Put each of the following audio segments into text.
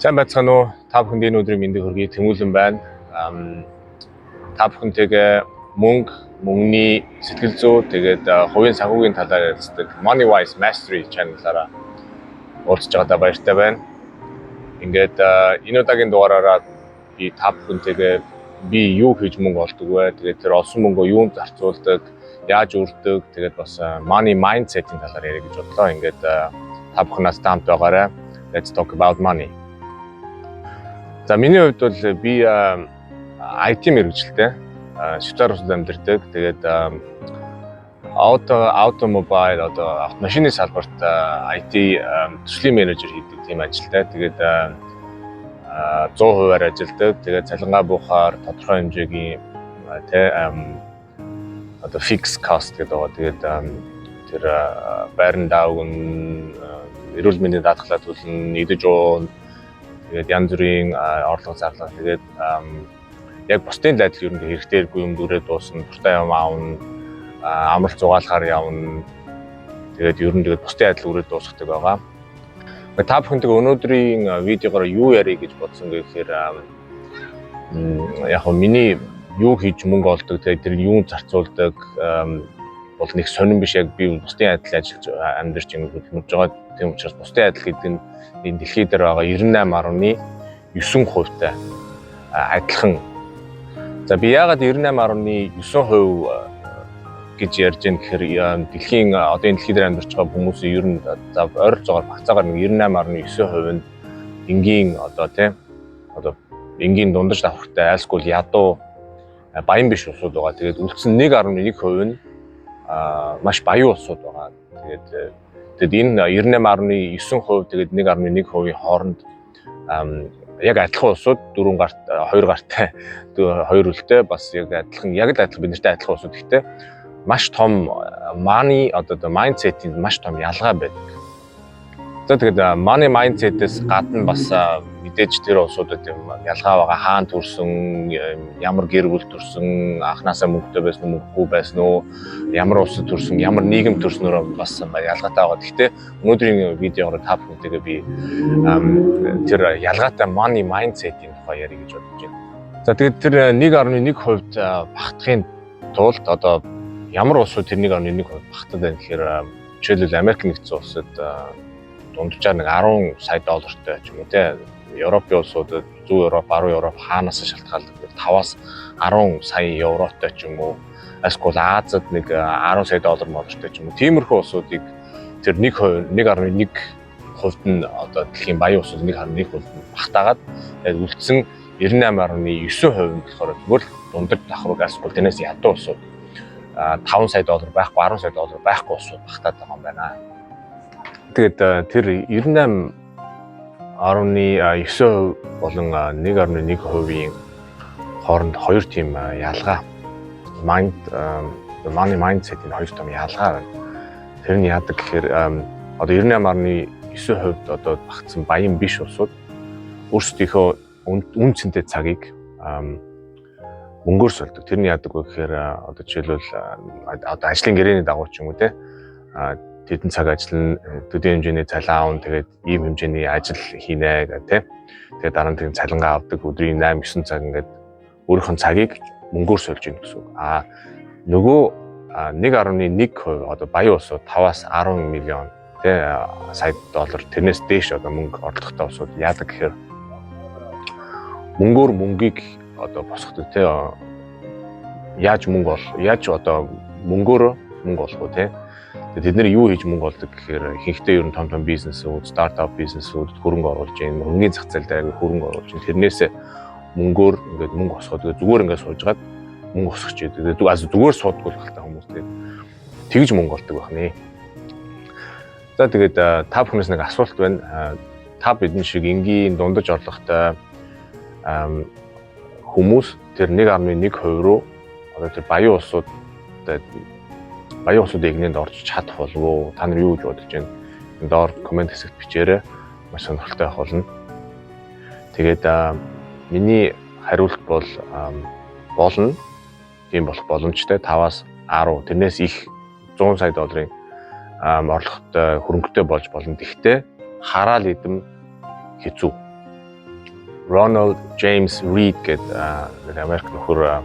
Сайн байцгаана уу? Та бүхэнд энэ өдрийн мэндийг хүргэе. Тэмүүлэн байна. Та бүхэнтэйгээ мөнгө, мөнгөний сэтгэл зүй, тэгээд хувийн санхүүгийн талаар ярилцдаг Money Wise Mastery channel-аараа уулзж байгаадаа баяртай байна. Ингээд энэ удаагийн дугаараараа би та бүхэнтэйгээ би юу хийж мөнгө олдог вэ? Тэгээд тэр олсон мөнгөө юунд зарцуулдаг, яаж үрдэг, тэгээд бас money mindset-ийн талаар ярих гэж бодлоо. Ингээд та бүхэн надтай хамт байгаарай. Let's talk about money. За, миний хувьд бол би IT мэргэжилтэй. Швейцар улсад амьдардаг. Тэгээд automobile, одоо автомашины салбарт IT төслийн менежер хийдэг тийм ажилтай. Тэгээд 100%-аар ажилладаг. Тэгээд цалингаа буухаар тодорхой хэмжээгийн тэ одоо fixed cost гэдэг байгаа. Тэгээд тэр байран даавган, эрүүл мэндийн даатгалаа төлнө, идэж уун. Тэгээд янз бүрийн орлого зарлага. Тэгээд яг бусдын адил ер нь хэрэгтэйгүй юм дүрээ дуусна, дуртай юм аавна, амралт зугаалахаар явна. Тэгээд ер нь тэгээд бусдын адил үрээд дуусгадаг байгаа. Та бүхэнтэйгээ өнөөдрийн видеогоор юу ярих гэж бодсон гэхээр яг нь миний юу хийж мөнгө олдог, тэгээд тэр юунд зарцуулдаг бол нэг сонин биш, яг би бусдын адил ажиллаж амьдарч ингэ хөдөлмөрж байгаа. Тийм учраас бусдын адил гэдэг нь энэ дэлхий дээр байгаа 98.9%-тай адилхан. За, би яагаад 98.9% гэж ярьж байна гэхээр дэлхийн одоо энэ дэлхий дээр амьдарч байгаа хүмүүсийн ер нь за ойролцоогоор багцаагаар нэг 98.9% нь энгийн одоо тийм одоо энгийн дундаж давхартай айлсгүй ядуу баян биш улсууд байгаа. Тэгээд үлдсэн 1.1% нь маш баян улсууд байгаа. Тэгээд энэ 98.9%, тэгээд 1.1%-ийн хооронд яг адилхан улсууд дөрвөн гарт, хоёр гартай, хоёр үлтэй, бас яг адилхан, яг л адилхан, бид нартай адилхан улсууд. Гэхдээ маш том money одоо mindset-ийн маш том ялгаа байдаг. За, тэгээд money mindset-ээс гадна бас мэдээж тэр улсуудад юм ялгаа байгаа. Хаана төрсөн, ямар гэр бүл төрсөн, анхнаасаа мөнгөтэй байсан уу, мөнгөгүй байсан уу, ямар улсад төрсөн, ямар нийгэм төрснөөрөө бас ялгаатай байгаа. Гэхдээ өнөөдрийн видеогоор та бүхэнтэйгээ би тэр ялгаатай money mindset-ийн тухай ярих гэж бодож байна. За, тэгээд тэр 1.1% багтахын тулд одоо ямар улсууд тэр 1.1% багтаад байна гэхээр жишээлбэл, Америк нэгдсэн улсад дунджаар нэг 10 сая доллартай ч юм уу те, Европын улсуудад, Зүүн Европ, Баруун Европ хаанаас шалтгаалдаг 5-аас 10 сая евротой ч юм уу, эсвэл Азад нэг 10 сая доллар молортой ч юм уу, тиймэрхүү улсуудыг тэр 1%, 1.1 хувьд нь, одоо дэлхийн баян улсууд 1.1% нь багтаагаад, тэгээд үлдсэн 98.9% нь болохоор зүгээр л дундаж давхраг альсгүй тэрнээс ядуу улсууд, 5 сая доллар байхгүй, 10 сая доллар байхгүй улсууд багтаад байгаа юм байна. Тэгээд тэр 98.9% болон 1.1%-ийн хооронд хоёр тийм ялгаа, mind money mindset-ийн хоёр том ялгаа байна. Тэр нь яадаг гэхээр одоо 98.9% одоо багтсан баян биш улсууд өөрсдийнхөө үнэ цэнтэй цагийг мөнгөөр сольдог. Тэр нь яадаг вэ гэхээр одоо жишээлбэл одоо ажлын гэрээний дагуу ч юм уу те, тэдэн цаг ажиллана, төдий хэмжээний цалин аавна, тэгээд ийм хэмжээний ажил хийнэ гэх те. Тэгээд дараа нь тэр цалингаа авдаг, өдрийн 8 9 цаг ингээд өөрийнх нь цагийг мөнгөөр сольж гин гэсэн үг. А нөгөө 1.1% одоо баян улсууд, 5-аас 10 миллион тэ сая доллар, тэрнээс дээш одоо мөнгө орлоготой улсууд яадаг гэхээр мөнгөөр мөнгийг одоо босгодог те. Яаж мөнгө ол яаж одоо мөнгөөр мөнгө олох уу те. Тэгээд тэд нар юу хийж мөнгө олдог гэхээр ихэнхдээ ер нь том том бизнесүүд, стартап бизнесүүд хөрөнгө оруулж байна. Хөрөнгөний зах зээл дээр хөрөнгө оруулж байна. Тэрнээс мөнгөөр ингээд мөнгө босгоод, тэгээд зүгээр ингээд суужгаад мөнгө босгож идэг. Тэгээд зүгээр суудгүй л балтай хүмүүс, тэгээд тэгж мөнгө олдог байх нэ. За, тэгээд та бүхнээс нэг асуулт байна. Та бидний шиг энгийн дундаж орлоготой хүмүүс тэр 1.1% руу одоо тэр баян улсуудын эгнээнд орж чадах болов уу? Та нар юу гэж бодож байна? Доор comment хэсэгт бичээрэй. Маш сонирхолтой байх болно. Тэгээд миний хариулт бол болно. Тийм болох боломжтой. 5-аас 10, тэрнээс их 100 сая долларын орлоготой хөрөнгөтэй болж болно. Тэгэхдээ хараал идэм хэцүү. Ronald James Reed гэдэг нэг Америк нөхөр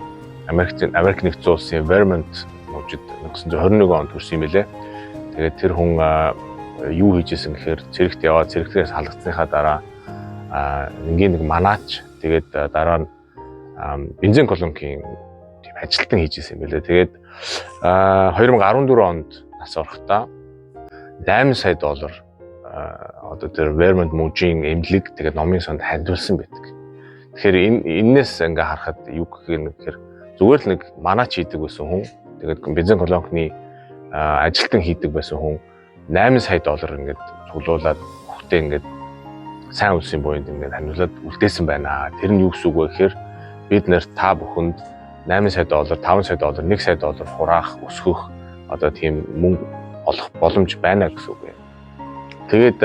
Америк Нэгдсэн Улсын Vermont мужид 1921 онд төрсэн юм билээ. Тэгээд тэр хүн юу хийж исэн гэхээр цэрэгт яваад, цэрэгтээс халагдсныхаа дараа энгийн нэг манаач, тэгээд дараа нь бензин колонкийн тийм ажилтан хийж исэн юм билээ. Тэгээд 2014 онд нас орохдоо 8 сая доллар одоо тэр Vermont мужийн эмнэлэг, тэгээд номын санд хандивлсан байдаг. Тэгэхээр энээс ингээ харахад юу гэх юм гэхээр зүгээр л нэг манаач хийдэг байсан хүн, тэгээд бензин колонкны ажилтан хийдэг байсан хүн 8 сая доллар ингээд цуглуулад хүүхдээ ингээд сайн улсын буянд ингээд хандивлаад үлдээсэн байна. Тэр нь юу гэсэн үг вэ гэхээр бид нар та бүхэнд 8 сая доллар, 5 сая доллар, 1 сая доллар хураах, өсгөх одоо тийм мөнгө олох боломж байна гэсэн үг юм. Тэгээд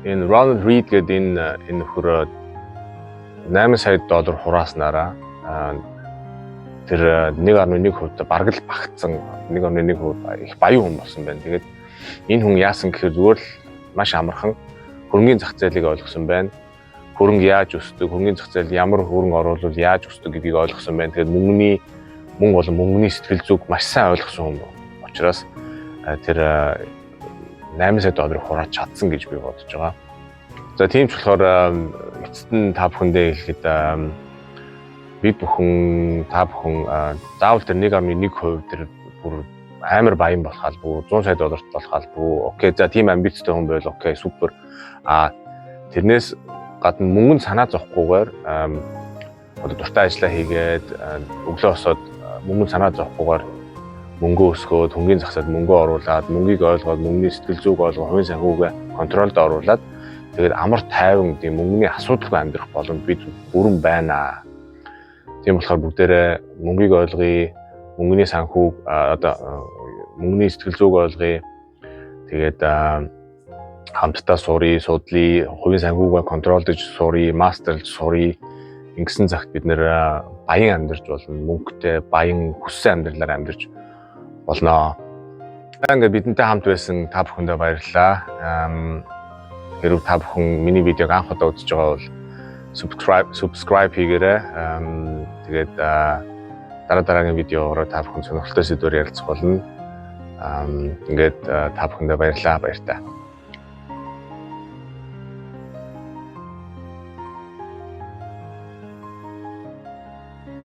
энэ Ronald Reed гэдэг энэ нөхөр 8 сая доллар хурааснараа тэр 1.1% бараг л багтсан, 1.1% их баян хүн болсон байна. Тэгээд энэ хүн яасан гэхээр зүгээр л маш амархан хөрөнгийн зах зээлийг ойлгосон байна. Хөрөнгө яаж өсдөг, хөрөнгийн зах зээл ямар хөрөнгө оруулвал яаж өсдөг гэдгийг ойлгосон байна. Тэгээд мөнгө болон мөнгөний сэтгэл зүйг маш сайн ойлгосон хүн учраас тэр 8 сая долларыг хурааж чадсан гэж би бодож байгаа. За, тийм ч болохоор эцэст нь та бүхэндээ хэлэхэд бид бүхэн, та бүхэн заавал тэр 1.1% тэр бүр амар баян болох албагүй, 100 сая долларт болох албагүй. Okay, за, тийм амбицтай хүн байвал okay, супер. А тэрнээс гадна мөнгөнд санаа зовхгүйгээр одоо дуртай ажиллаа хийгээд, өглөө босоод мөнгөнд санаа зовхгүйгээр мөнгөө өсгөөд, хөрөнгийн зах зээлд мөнгөө оруулаад, мөнгийг ойлгоод, мөнгөний сэтгэл зүйг ойлгоод, хувийн санхүүгээ control д оруулаад, тэгээд амар тайван тийм мөнгөний асуудалгүй амьдрах боломж бид бүрэн байна. Тийм болохоор бүгдээрээ мөнгийг ойлгоё, мөнгөний санхүү, одоо мөнгөний сэтгэл зүйг ойлгоё. Тэгээд хамтдаа суръя, судлая, хувийн санхүүгээ control дож суръя, master лж суръя. Ингэсэн цагт бид нар баян амьдарч болно, мөнгөтэй, баян, хүссэн амьдралаар амьдарч болно. Ингээд бидэнтэй хамт байсан та бүхэндээ баярлалаа. Хэрвээ та бүхэн миний видеог анх удаа үзэж байгаа бол subscribe хийгээрэй. Тэгээд дараа дараагийн видеогоор та бүхэн сонирхолтой сэдвээр ярилцах болно. Ингээд та бүхэндээ баярлалаа. Баяртай.